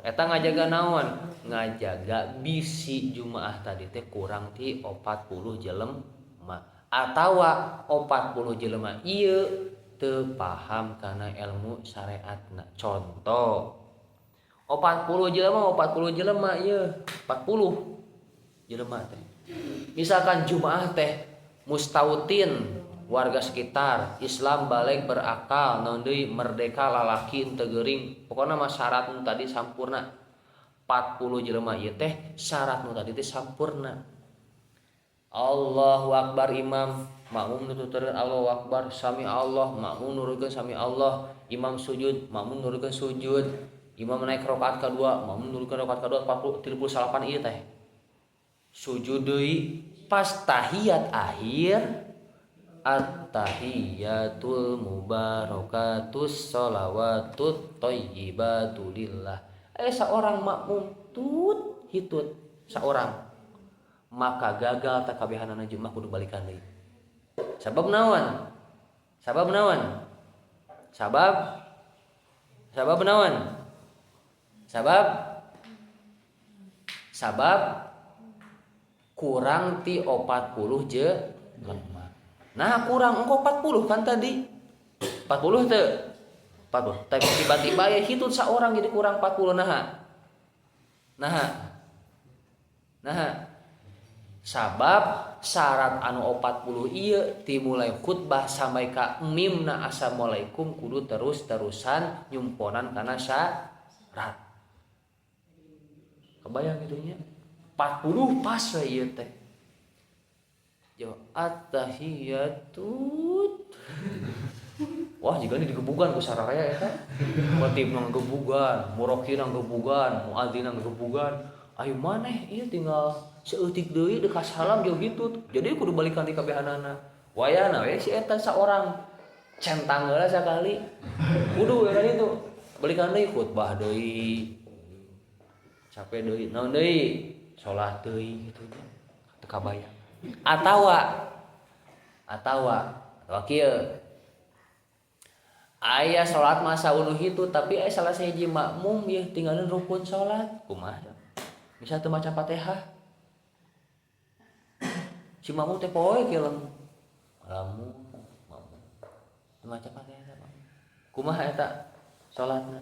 Eta ngajaga naon? Ngajaga bisi Jumaah tadi teh kurang ti 40 jelema atawa 40 jelema ieu teu paham kana ilmu syariatna. Contoh 40 jelema 40 jelema ieu 40 jelema teh. Misalkan Jumaah teh mustautin warga sekitar, Islam balik berakal, naon deui merdeka lalaki teu geuring, pokona mah syarat nu tadi sampurna. 40 jelema ieu teh syarat nu tadi teh sampurna. Allahu akbar imam, makmum nuturkeun Allahu akbar, sami Allah, makmum nurutkeun sami Allah, imam sujud, makmum nurutkeun sujud, imam naik rakaat kadua, makmum nurutkeun rakaat kadua 40 38 ieu teh. Sujud deui pas tahiyat akhir, at-tahiyatul mubarakatus sholawatut thayyibatu lillah. Seorang makmum tut hitut seorang maka gagal takabehanana Jumat kudu balikan deui. Sabab naon? Sabab naon? Sabab sabab naon? Sabab sabab kurang ti 40 jelema. Nah kurang engko 40 kan tadi 40 teu 40 tapi tiba-tiba ya hitut seorang jadi kurang 40 nah. Nah. Nah. Sabab syarat anu 40 ieu dimulai khutbah sampai ka mimna assalamualaikum kudu terus-terusan nyumponan kana syarat. Kebayang itunya 40 pas we ieu teh. Jo attahiyatut. Wah, jika ini digebugan ku sararea eta. Khatibna gebugan, murokina gebugan, muadzina gebugan. Ayo maneh ieu tinggal seutik deui deuk salam jauh gitu. Jadi kudu balikan di kabehanana. Wayahna we si eta saorang centang heula sakali. Kudu we kan itu. Balikan deui khutbah deui. Capek deui, naon deui? Salat deui gitu nya. Teu kabayang. Atawa atawa atawa kieu. Aya salat masa unu hitu tapi aya salah sahiji makmum ieu tinggalin rukun salat. Kumaha? Bisa teu maca Fatihah. Si makmum teh poe kieu lamun makmum teu maca Fatihah makmum. Kumaha eta salatna?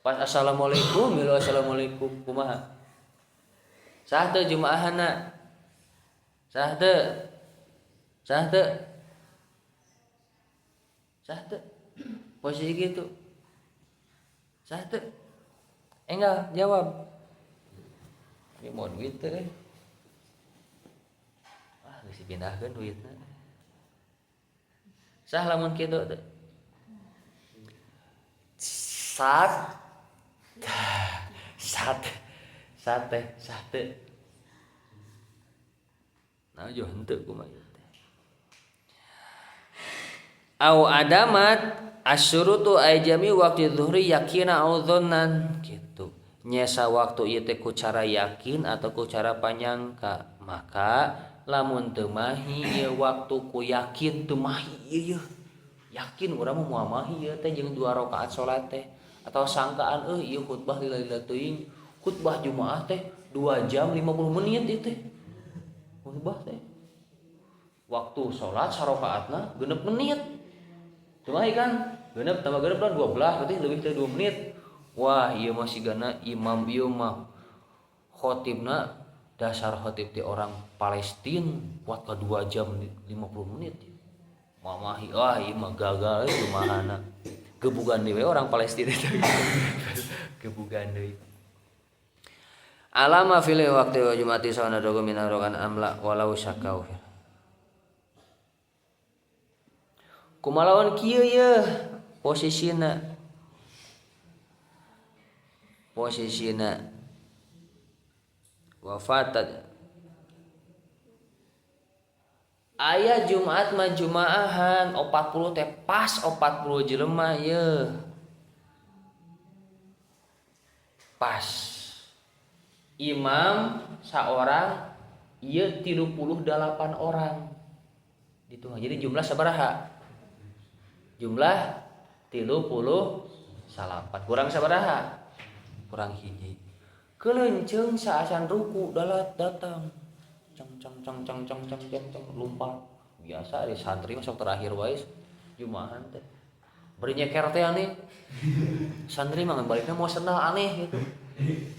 Pas assalamualaikum, milu assalamualaikum, kumaha? Sah teu jumaahna? Sah teu? Sah teu? Sah teu? Posisi gitu. Sah teu? Enggak, jawab. Ini mau duit teh. Ah, geus dipindahkeun duitna. Sah lamun kitu teu? Sat sat sat teh sah teu? Nah, jo henteu kumaha ieu teh. Au adamat asyurutu ay jami waqti dhuhri yakina au dhannan gitu. Nyesa waktu ieu teh ku cara yakin atau ku cara panyangka, maka lamun teu mahi ieu waktu ku yakin teu mahi ieu yakin urang mah moal mahi ieu teh jeung 2 rakaat salat teh atau sangkaan ieu khutbah lila-lila teuing khutbah Jumaah teh 2 jam 50 menit ieu teh khutbah teh waktu salat sarakaatna 6 menit teu mahi kan genep tambah genep kan 12 berarti lebih dari 2 menit. Wah ieu mah sigana imam ieu mah khotibna dasar khotib ti orang Palestina kuat ke 2 jam 50 menit. Mamahi wah ieu mah gagal jumahana. Gebugan deui orang Palestina itu. Gebugan deui. Alama fil waqti wa jumati sawana dogo minarokan amla walau syakau. Kumalawan kieu ye posisina. Posisina wafatat aya Jumat mah jumaahan 40 teh pas 40 jelema ye. Pas. Imam saorang ieu 38 orang. Dihitung. Jadi jumlah sabaraha? Jumlah 38. Kurang sabaraha? Kurang hiji. Kelenceung saacan ruku dalat datang. Cang cang cang cang cang cang cang cang lompat. Biasa di santri masuk terakhir wae jumahan teh. Beri nyeker teh aneh. Santri mah balikna mau sendal aneh gitu.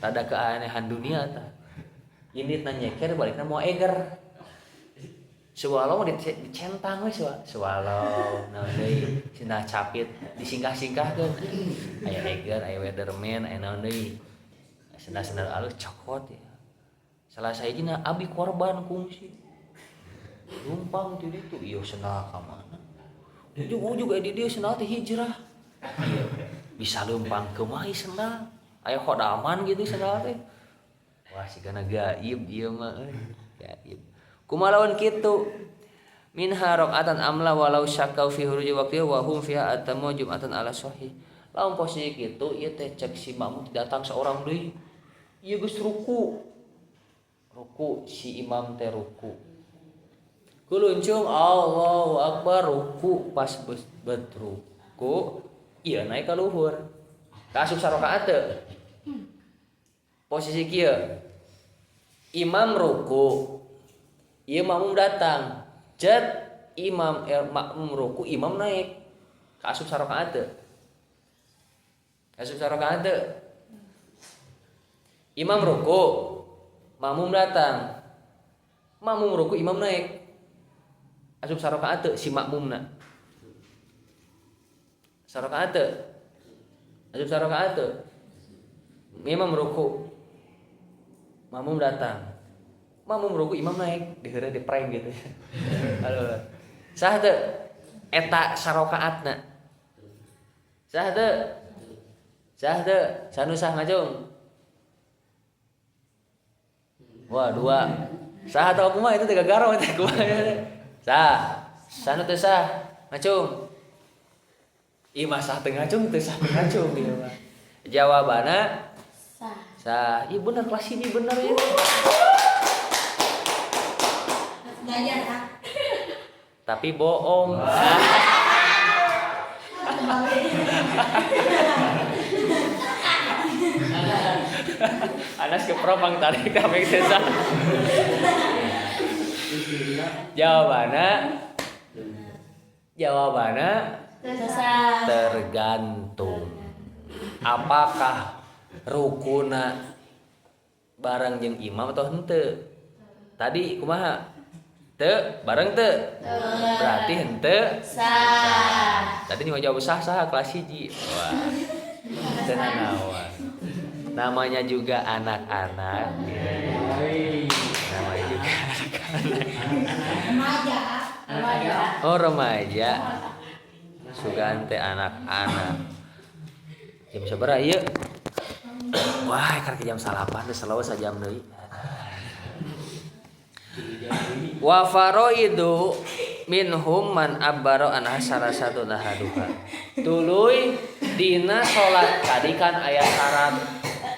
Rada keanehan dunia tah. Ini nyeker balikna mau eger. Swallow dicentang we swallow naon deui cenah capit disingkah-singkahkeun aya eger aya weatherman aya naon deui sendal-sendal alus cokot ya. Salah sahijina abi korban kungsi lumpang ti ditu ieu sendal ka mana ujug-ujug aya di dieu sendal teh hijrah ieu bisa leumpang kumaha sendal aya khodaman gitu sendal teh wah sigana gaib ieu mah euy gaib. Kumaha lawan kitu minha rakaatan amla walau syakau fi huruji waqti wa hum fiha atamu jum'atan ala sahih. Lamun posisi kitu ieu teh cek si makmum datang seorang deui ieu geus ruku. Ruku si imam teh ruku. Kuluncung Allahu akbar ruku pas bet ruku ieu naik ka luhur. Ka asup sarakaat teu? Posisi kieu. Imam ruku ieu makmum datang. Jet imam makmum ruku imam naik. Ka asup sarakaat teu? Asup sarakaat teu? Imam ruku, makmum datang. Makmum ruku imam naik. Asup sarakaat teu si makmumna? Sarakaat teu? Asup sarakaat teu? Imam ruku, makmum datang. Makmum ruku imam naik, diheureuh di prank gitu. Halo. Sah teu? Eta sarakaatna. Sah teu? Sah teu? Sanu sah ngacung? Wah, dua. Sah atau kumaha itu teh gagaro teh kumaha. Sah. Sanu teu sah ngacung. Ih mah sah teu ngacung teu sah teu ngacung ieu mah. Jawabanna sah. Sah. Ih bener kelas ini bener ya. Belajar ah. Tapi bohong. Anas ke propang tarik kabeh sesa. Jawabanna tergantung apakah rukuna bareng jeung imam atau henteu. Tadi kumaha? Teu bareng teu? Berarti henteu sah. Tadi nu jawab sah sah kelas 1. Wah. Teu nanaon. Namanya juga anak-anak. Namanya juga anak-anak. Remaja. Oh, remaja. Sugan teh anak-anak. Jam sabaraha ieu? Wah, karek jam 9 teh selawe sajam deui. Wa faraidu minhum man abbaro an salah satu nahaduha. Tuluy dina salat tadi kan aya syarat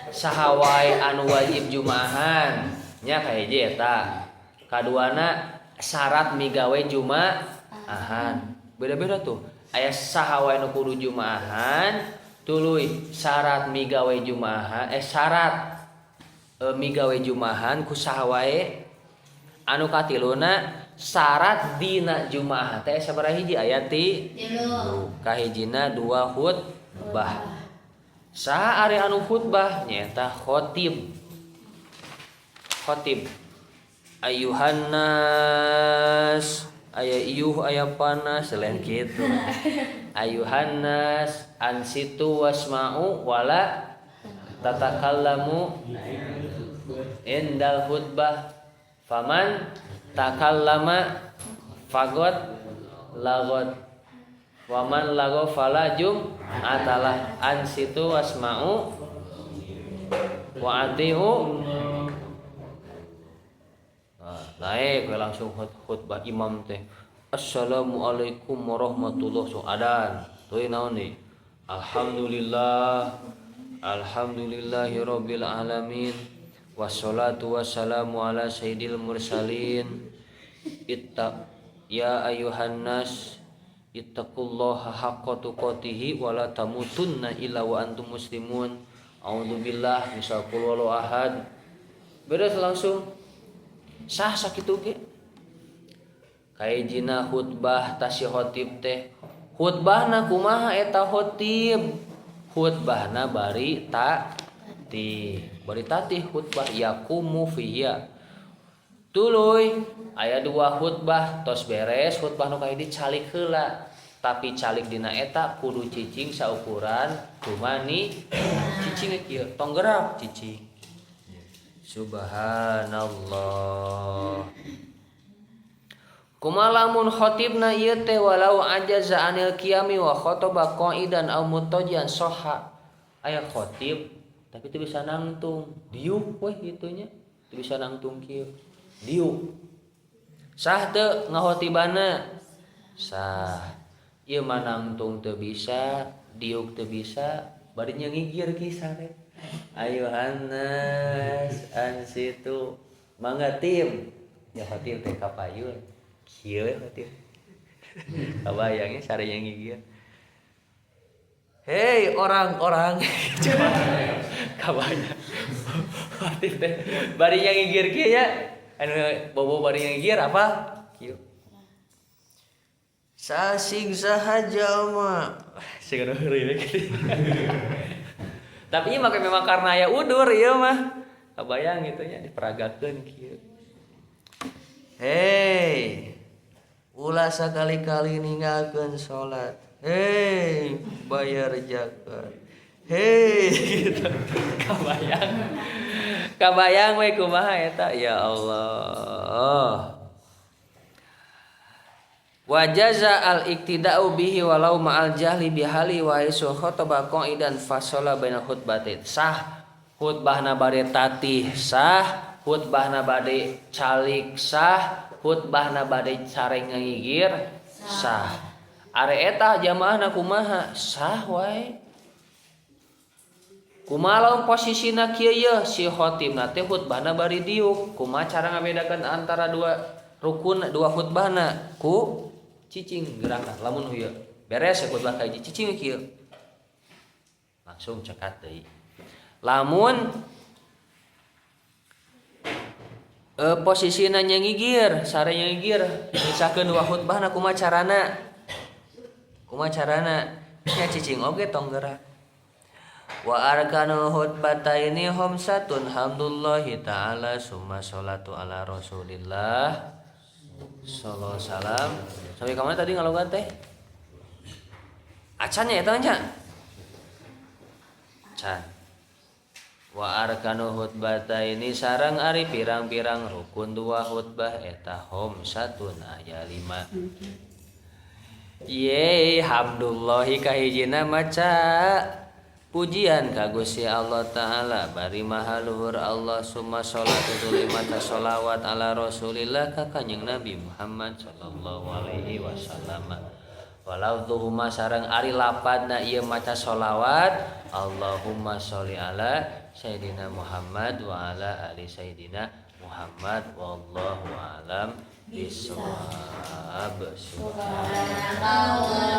saha wae anu wajib jumaahan nya kahiji eta. Kaduana syarat migawe jumaahan. Beda-beda tuh. Aya saha wae nu kudu jumaahan, tuluy syarat migawe jumaahan syarat migawe jumaahan ku saha wae. Anu katiluna syarat dina jumaahan teh sabaraha hiji aya ti 3. Kahijina 2 khutbah. Saha ari anu khutbah nyaeta khotib. Khotib. Ayuhan nas, aya iuh aya panas selain kitu. Ayuhan nas ansitu wasma'u wala tatakallamu indal khutbah. Faman takallama fagot lagot waman lago fala jum atalah ansitu wasma'u Wa atiu. Nah, naik we langsung khutbah imam teh. Assalamualaikum warahmatullahi wabarakatuh. Adan. Tuh naon nih? Alhamdulillah. Alhamdulillahirabbil alamin. Wassalatu wassalamu ala sayyidil mursalin. Ittaq ya ayuhan nas ittaqullaha haqqa tuqatih wa la tamutunna illa wa antum muslimun. A'udzubillah misal qul huwallahu ahad. Beres langsung sah sakitu ge. Kaijina khutbah tasi khotib teh. Khutbahna kumaha eta khotib? Khutbahna bari tatih. Bari tatih khutbah yaqumu fiha. Tuluy aya dua khutbah tos beres khutbah nu kahiji calik heula. Tapi calik dina eta kudu cicing saukuran tumani cicing kieu tong gerak cicing. Subhanallah. Kumaha lamun khotibna ieu teh walau ajaza anil qiyami wa khataba qa'idan aw mutajian soha. Aya khotib tapi teu bisa nangtung, diuk weh kitu nya. Teu bisa nangtung kieu. Diuk. Sah teu ngahotibana? Sah. Ieu mah nangtung teu bisa, diuk teu bisa, bari ngigir kisah teh. Ayuhannas ansitu mangga tim. Ya khotib teh kapayun. Kieu we khotib. Kabayangnya sare yang ngigir. Hei orang-orang. Kabayang. Khotib teh bari yang ngigir kieu nya. Anu bobo bari yang ngigir apa? Kieu. Sasing sahaja mah. Sing anu heureuy kitu. Tapi ieu mah memang karena aya udur ieu mah. Kabayang gitu nya diperagakeun kieu. Hei, ulah sakali-kali ninggalkeun salat. Hei, bayar zakat. Hei, gitu. Kabayang. Kabayang we kumaha eta ya Allah. Wajaza al-iktida'u bihi walau ma'al jahli bihali wa isu khotbah qa'idan fasala bainal khutbatin. Sah khutbahna bade tatih sah, khutbahna bade calik sah, khutbahna bade careng ngigir sah. Are eta jamaahna kumaha? Sah wae. Kumaha lamun posisina kieu yeuh si khotibna teh khutbahna bari diuk. Kumaha cara ngabedakeun antara dua rukun dua khutbahna? Ku cicing gerakna lamun ieu beres ya khutbah kahiji cicing kieu. Langsung cekat deui. Lamun posisina ngigir, sare ngigir, misahkeun dua khutbahna kumaha carana? Kumaha carana? Nya cicing oge tong gerak. Wa arkanu khutbataini khamsatun hamdulillahi ta'ala summa sholatu ala rasulillah sallallahu alaihi wasallam. Sampai ka mana tadi ngalogan teh? Acan nya eta nya? Acan. Wa arkanu khutbataini sareng ari pirang-pirang rukun dua khutbah eta khamsatun aya 5. Ye hamdulillahi kahijina maca pujian ka Gusti Allah Ta'ala bari maha luhur Allah summa sholatu tuluy maca sholawat ala Rasulillah ka Kanjeng Nabi Muhammad sallallahu alaihi wasallam. Walau tuhuma sareng ari lapadna ieu maca sholawat Allahumma sholli ala Sayyidina Muhammad wa ala ali Sayyidina Muhammad wallahu alam bisawab. Subhanallah.